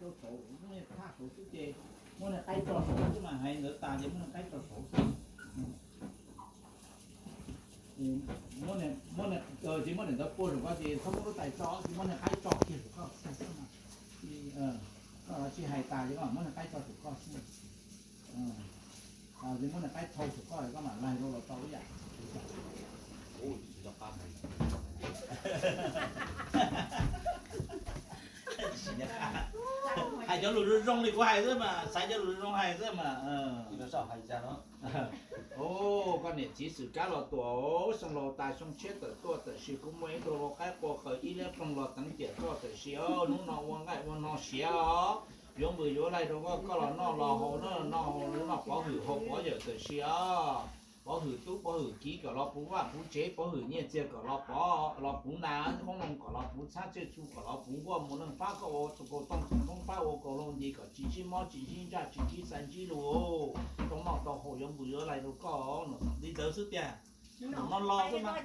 Saud, muab niag thaj saud xwb ces muab niag qaib tso saud xwb mas, hais ntawd tas ces muab niag qaib tso saud xwb. Muab, tsis muab niag ntawd pua saum ko ces txhob muab lub tais tso, tsis muab niag qaib tso kiag saum ko xwb mas. Koj tsis hais tas ces koj muab niag qaib tso saum ko xwb. Tsis muab niag qaib thau saum ko koj mam laig rau los tau ib yam. Hais cov lus zoo zoo li kuv hais xwb mas, xaiv cov lus zoo hais xwb mas. Koj niam txiv xwm kab los tuam, xyoo laus tas xyoo tshiab tawm tuaj, tam sim kuv muaj ib tug lau qaib qua qaws ib liab ploog los teev tiam koj tam sim os. Hnub no ua nqaij ua no siav os, yuav npws yuav laig rau koj, koj los noj los haus na, noj haus noj pov hwm haus pov yawm tam sim os. Pov hwm tub pov hwm kiv kom los puv vaj puv tsev, pov hwm nyiaj txiag kom los pov los puv nas, qoob loo kom los puv txhab, tsiaj txhu kom los puv nkuaj, mus leej fab koj ua tus kaus tooj txoom koob fab ua kaus hlau nti kom tsis ntsib mob tsis ntsib ntsaj tsis ntsib xav ntsib lus, tau noj tau haus yuav npws yuav laig rau koj. Li ntawd xwb tiag. No los xwb mas.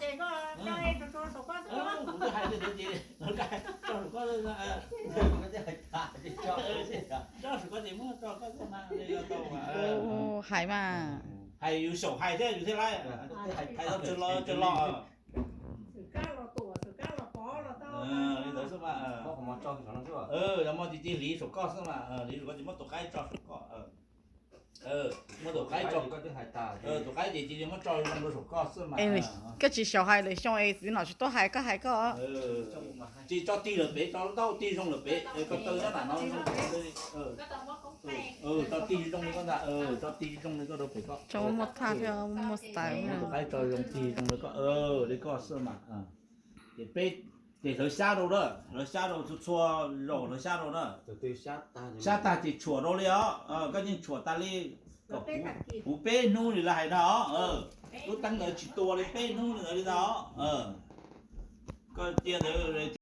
Kuv twb hais li ntawd ces tso saum koj, tso saum koj ces muab tso koj xwb mas, tau mas. Hais mas. Hais yus xyaum hais thiab yus thiaj laib. Hais tau tsawg los tsawg los. Li ntawd xwb mas. Yog muaj tig tig hliv saum koj xwb mas, hliv saum koj ces muab tus qaib tso saum koj. Muab tus qaib tso, tus qaib ces cia li muab tso zoo rau saum koj xwb mas. Koj tsis xyaum hais lwm xyoo es txiv nom tsis tuaj hais koj hais koj. Tsis tso tig lawm pem, tso lub taub hau tig zoo lawm pem, koj taw nyob nram no. Tso tig zoo li koj ntag, tso tig zoo li koj rau pem koj. Tso muaj thaj thiab muaj style. Muab tus qaib tso zoo tig zoo li koj, li koj xwb mas. Ces peb, ces hlawv xyab rau na, hlawv xyab rau txhua txhua zaus, hlawv xyab rau na. Xyab tag ces tshuam rau li os, koj yeej tshuam tas li. Kom puv peb hnub li lawv hais ntag os. Lub teeb ntawd tsis tua li peb hnub li ntawd li ntag os. Koj cia ntawd